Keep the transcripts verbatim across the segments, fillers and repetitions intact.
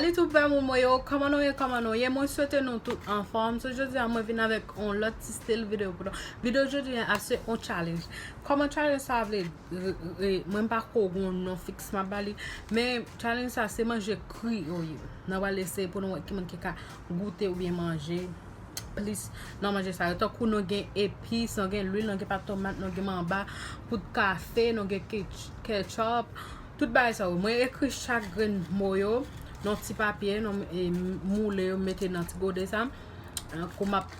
YouTube fè moun mwen yo, kòman nou ye, kòman nou ye? Mwen swete nou tout anfòm. So, jodi a, mwen vin avèk yon lòt ti stil videyo pou nou. Videyo jodi a, se yon challenge. Kòman challenge sa vle? Re- re- Mwen pa ko gon non fiks m ap ba li. Men challenge sa, se manje kri yo ye. Nou pral eseye pou nou wè ki moun ki ka goute oubyen manje plis nan manje sa yo. Tankou nou gen epis, nou gen lwil, nou gen pat tomat, nou gen manba, poud kafe, nou gen ketch- ketchup. Tout bagay sa yo. Mwen ekri chak grenn mo yo nan ti papye, nan, e, moule yo, mete nan ti gode sa. Kou m ap,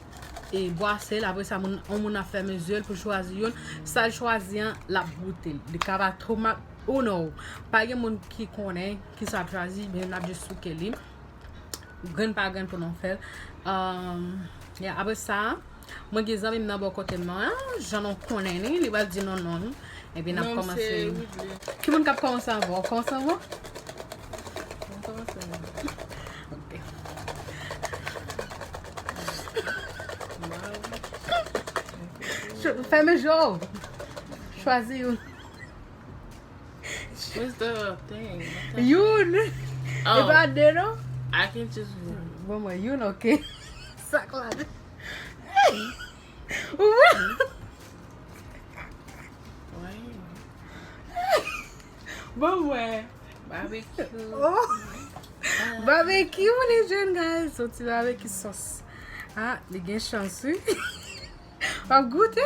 e, bwase l, apre sa, moun, yon moun ap fèmen zye l pou chwazi youn. Sa l chwazi an, l ap goute l. Li ka pa tomat ou non. Pa gen moun ki konnen ki sa ap chwazi, men l ap jis souke li. Grenn pa grenn pou nou fè l. Um, yeah, apre sa, mwen gen zanmi m nan bò kote m nan, ah, jan nou konnen li, li pral di non, non, li. Epi n ap kòmanse. Ki moun k ap kòmanse anvan? Ou kòmanse anvan? Mwen kòmanse anvan. Ok. Fèmen je w. Chwazi youn. What's the thing? Youn. Oh. E pa de non? I can choose one. Bon, mwen, youn, ok. Sa k la. Bon, mwen. Barbecue. Oh. Barbecue, moun e jwenn, guys. Yon ti barbecue sauce. Ah, li gen chans, wi. W ap goute?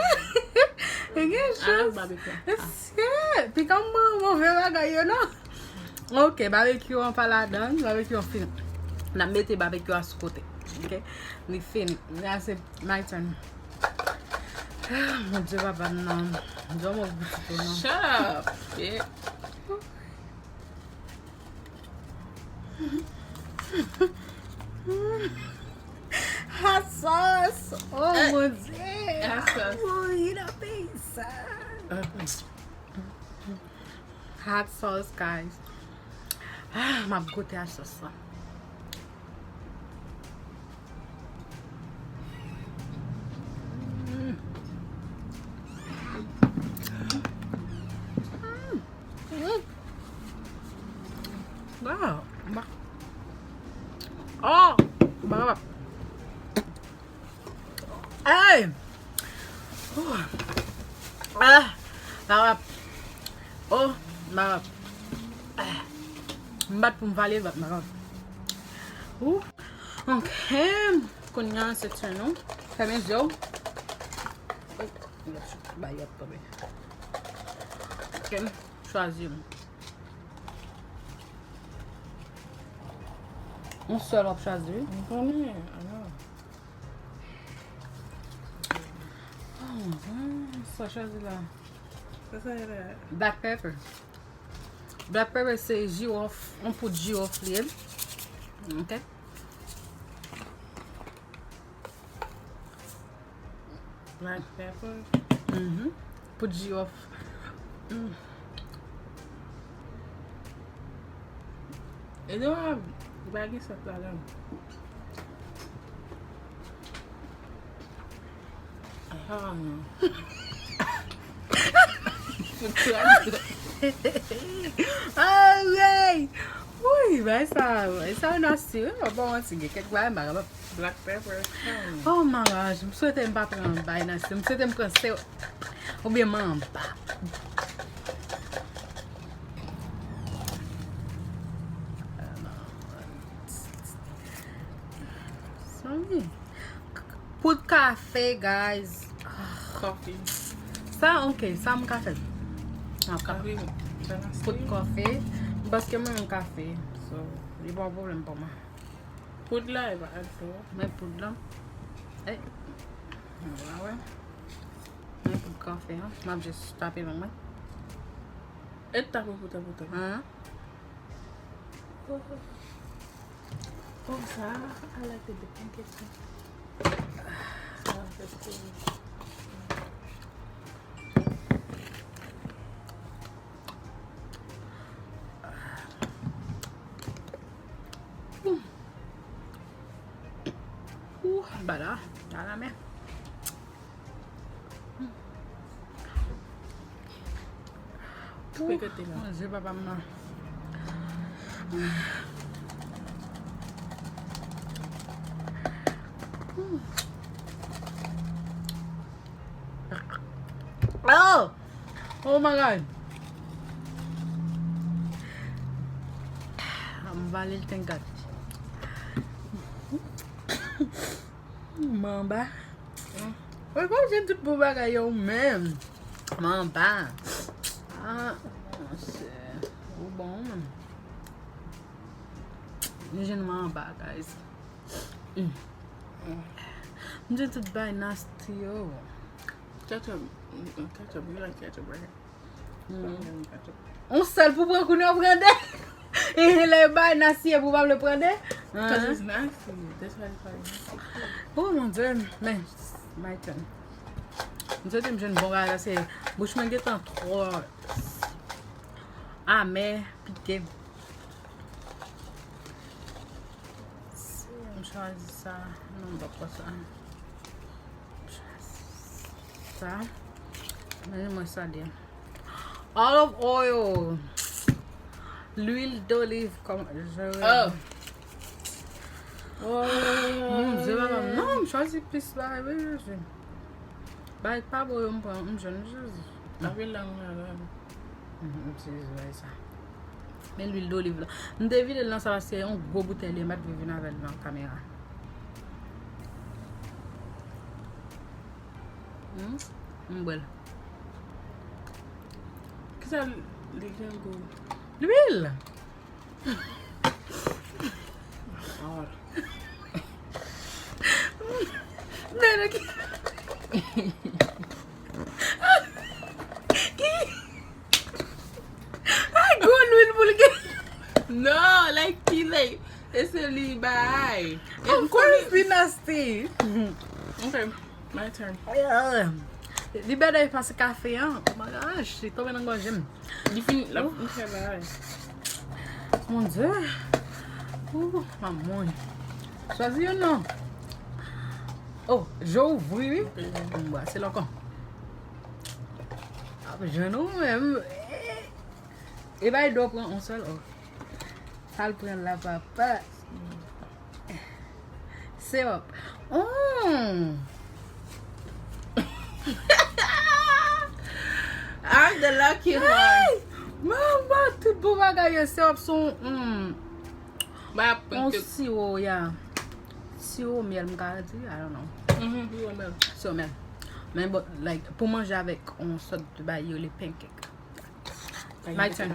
Li gen chans. Mesye, pikan move bagay yo, non? Ok, barbecue an pa ladan, barbecue an fini. N ap mete barbecue a sou kote. Ok? Li fini. La, se my turn. Ah, mon Dieu, papa m nan. Dòmi w pitit ou non. Shut up, bitch. Hot sauce. Oh, mon Dieu. Hot sauce. Ui, nan peyi sa. Hot sauce, guys. Ah, m ap goute hot sauce la. Mm. Mm. Mm. Wow. Ba- Oh, ba- Hey! Ouh. Ah, ba- Oh, ba- Ah. M bat pou m vale, ba- Ouh. Ok. Kounye a, se turn nou. Fèmen je w. Ba, y ap tonbe. Ok. Chwazi youn. Yon sèl w ap chwazi, wi. M konnen, ala. Oh, sa chwazi la. Sa sa ye la? Black pepper. Black pepper se jiwòf, yon poud jiwòf li ye. Ok. Black pepper. Mhm. Poud jiwòf. Mm. E nou a, li pa gen sòs ladan. Ah, non. Alright. Wi, bay sa, bay sa nasty, wi. Mwen pa manti, gen kèk bagay m pa kapab. Black pepper. Hmm. Oh my gosh, m swete m pa pran bay nasty. M swete m pran se oubyen manba. Sorry. Poud kafe, guys. Coffee. Sa, ok, sa m ka fè. Coffee, poud kafe, paske mwen renmen kafe. So, li pa yon pwoblèm pou mwen. Poud la, e pa al fè. Men poud la. Ey. Mwen pa wè. Men poud kafe, an. M ap jis tape nan mwen. E tape pou tape, pou tape. An. Oh, sa, I like the dip. Thank you. Sa, se cool. Ooh, bala, bala men. Ou kote la? Mon Dieu, papa m nan. Oh! Oh my God! M vale l, thank God. Manba. Mwen konn jwenn tout bon bagay yo menm. Manba. Ah, monchè. Ou bon menm. Nou jwenn manba, guys. Mm. M jwenn tout bay nasty yo. Ketchup, ketchup, you like ketchup, right? Mm. Yon sèl pou pran kounye a, pran de. E lè yo bay nasty pou pa vle pran de. Because it's nasty. That's why they call it nasty. Oh mon Dieu, men, my turn. M soti m jwenn bon bagay la, se bouch mwen gentan twò amè, pike. Si m chwazi sa, non, m pa pran sa. M chwazi sa. Men mwen sa de. Olive oil. Lwil doliv, kòman, je Oh. Oh. Mon Dieu, papa. Non, m chwazi plis bagay, wi, Jezi. Bagay k pa bon yo, m pran, m jwenn, Jezi. Anpil lang ladan. M itilize bagay sa. Men lwil doliv la. M te vide l nan sa paske yon gwo boutèy li, m pa t vle vin avè l nan kamera. Hmm? M bwè l. Kisa li gen gwo? Lwil! Nene ki. Ki. Ay, gwo lwil pou l gen. No, like, ki, like, e se li bay. E m konnen. Be nasty. Okay, my turn. Li bèdèy pase kafe an. Oh my gosh, li tonbe nan gòj m. Li fin, l ap fè bagay. Mon Dieu. Ooh, mamoun. Chwazi youn non. Oh, je ouvri, wi. Ok. M brase l ankò. Ap jwenn ou menm. E bay do pran yon sèl, oh. Sa l pran la, papa. Syrup. Mm. I'm the lucky one. Hey! Manman, tout bon bagay yo, syrup sou, mm. Ba yon pancake. Siwo, ya. Siwo myèl, m ka di, I don't know. Mhm, siwo myèl. Siwo myèl. Men, but, like, pou manje avèk yon sòt de bagay yo rele pancake. My turn.